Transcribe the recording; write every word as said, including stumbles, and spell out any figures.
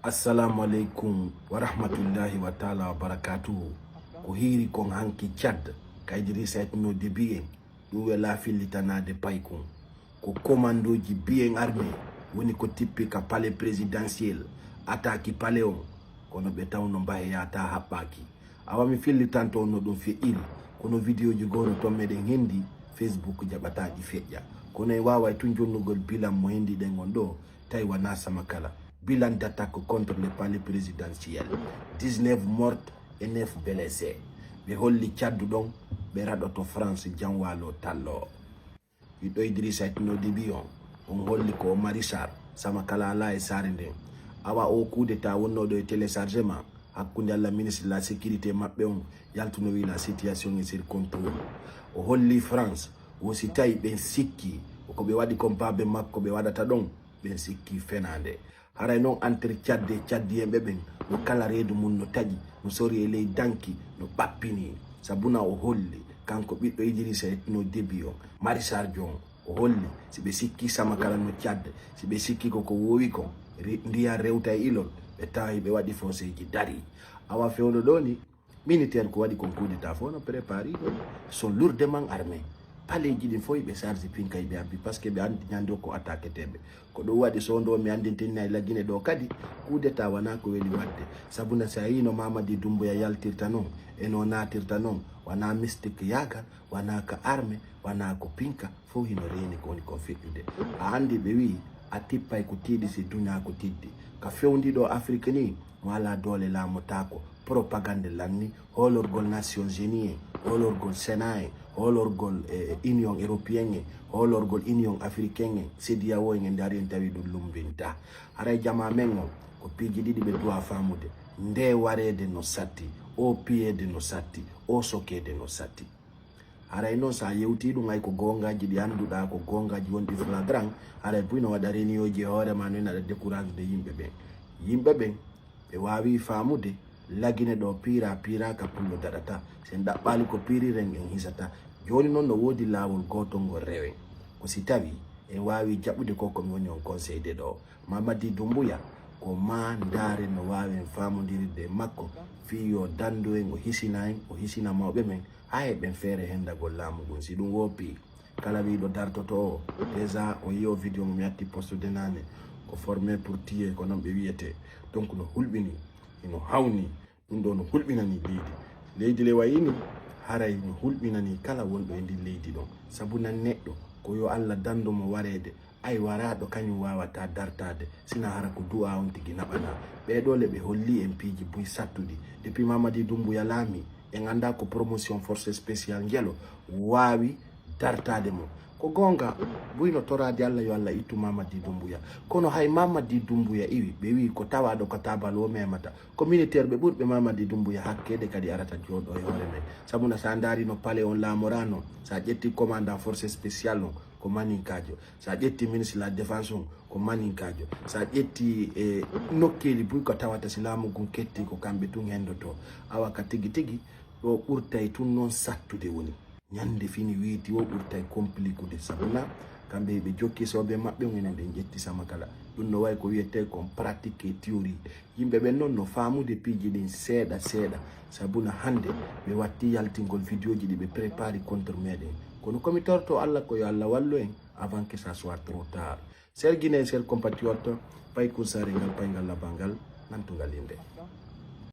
Assalamu aleykum wa rahmatullahi wa taala wa barakatuhu. Ko hiiri kon hanki Tchad, ka Idrissa Etno Déby en, ɗum wela fillitanaade paykun. Ko commandooji bien armé woni ko tippi ka palais présidentiel, attaque palais on, kono ɓe tawno mbaheya ta haɓɓaaki. Awa mi fillitanto on no ɗum feƴƴiri, kono vidéoji goo no ton meɗen hendi Facebook jaɓataaɗi feƴƴa. Kono en waaway tun jonnugol bilan mo hendiɗen on ɗoo, tawi wanaa sama kala. Bilan d'attaque contre le palais présidentiel. Dix-neuf morts et neuf blessés. Ɓe holli Tchad ɗon, ɓe raɗoto France janwalo tallo. Ɓiɗɗo Idrissa Etno Déby on, on holli ko o mari sar, sama kala alaa e saare nden. Awa o coup d'état wonnooɗo e téléchargement, hakkunde Alla ministre de la sécurité maɓɓe on yaltuno wi la situation est sur contrôle. O holli France, wo si tawi ɓen sikki ko ɓe waɗi kon baabe makko ɓe waɗata ɗon, ɓen sikki fenaande. Haray non entre Tchad e Tchadien ɓe ɓen, no kala reedu mun no taƴi, no sori e ley danki, no ɓappini. Sabuna o holli, kanko ɓiɗɗo Idrissa Etno Déby on, Marissar Dion, o holli, si ɓe sikki sama kala no Tchad, si ɓe sikki ko ko woowi kon, ri-, ndiyan rewta e ilol, ɓe tawa hiɓe waɗi fooseeji dari. Awa fewndo ɗoo ni, militaire ko waɗi kon coup d'état fof no préparé ɗon, sont lourdement armés. Paleeji ɗin fof hiɓe charge pinka hiɓe abbi, parce que ɓe anndi ñande o ko attaqueteeɓe. Ko ɗum waɗi so ndo mi anndintinna e Lagine ɗoo kadi, coup d'état wanaa ko weli waɗde. Sabuna si a yii no Mamadi Doumbouya yaltirta non, e no naatirta non, wanaa mystique yaagal, wanaa ka armée, wanaa ko pinka, fof hino reeni ko woni kon feƴƴude. A anndi ɓe wi'i, a tippay ko tiiɗi si duñaa ko tiddi. Ka fewndi ɗoo Afrique ni, mo alaa doole laamotaako. Propagande lanni, hoolorgol Nations Unies en, hoolorgol Sénat en, hoolorgol, eh, Union Européenne en, hoolorgol Union Africaine en, CEDEAO en, en ndaari en tawi ɗum lumbinta. Haray jamaa men on, ko piiji ɗiɗi ɓe duwaa faamude. Nde wareede no satti, o piyeede no satti, o sokeede no satti. Haray non, so a yewtii ɗum, hay ko goongaaji ɗi annduɗaa, ko goongaaji wonɗi flagrant, haray buy no waɗa reniyooji e hoore ma, no ina aɗa décourageude yimɓe ɓen. Yimɓe ɓen, ɓe waawi faamude, Lagine ɗoo piira, piira ka pullo daɗata. Si en ɗaɓɓaali ko piiriren, en hisata. Jooni non, no woodi laawol gootol ngol rewen. Ko si tawii en waawi jaɓude ko ko mi woni on conseil de ɗoo. Mamadi Doumbouya, ko maa ndaaren no waawen faamondirirde e makko, fii yo danndu en, o hisina en, o hisina mawɓe men, haa heɓen feere hendagol laamu ngun. Si ɗum woppii, kala wiiɗo dartoto o, déjà o yii o vidéo mo mi atti postude naane, ko formé pour tuer, ko non ɓe wiyetee. Donc no hulɓinii, hino hawnii, ɗum ɗoo no hulɓinanii leydi. Leydi le wayi ni, haray no hulɓinanii kala wonɗo e ndin leydi ɗon. Sabu nan neɗɗo, ko yo Alla danndu mo wareede, ay waraaɗo kañum waawataa dartaade, sina hara ko du'aa on tigi naɓanaa. Ɓee ɗoo le ɓe hollii en piiji buy sattuɗi. Depuis Mamadi Doumbouya laamii, en anndaa ko promotion force spéciale Ngeelo waawi dartaade mo. Ko goonga, buy no toraade Alla yo Alla ittu Mamadi Doumbouya. Kono hay Mamadi Doumbouya iwi, ɓe wi'i ko tawaaɗo ka taabal o memata. Ko militaire ɓe ɓurɓe Mamadi Doumbouya hakkeede kadi arata jooɗo e hoore men. Sabu na sa ndaari no palais on laamorano, sa ƴetti commandant force spéciale on, ko maninkaajo. Sa ƴetti ministre la défense on, ko maninkaajo. Sa ƴetti e nokkeeli buy ko tawata si laamu ngun ketti ko kamɓe tun hendoto. Awa ka tigi tigi, ɗo ɓurtay tun non sattude woni. Ñande fini weeti o ɓurtay komplikude, sabu na kamɓe ɓe jokki soobe maɓɓe on, enen ɓe ƴetti sama kala. Ɗum no wayi ko wiyetee kon pratique et théorie. Yimɓe ɓen non no faamude piiji ɗin seeɗa seeɗa, sabu na hande ɓe watti yaltingol vidéoji ɗi ɓe prépari contre meɗen. Kono ko mi torto Alla ko yo Alla wallu en avant que ça soit trop tard. Cher Guinée, cher compatriote, paykun saare ngal, payngal labal ngal, nantungal innde.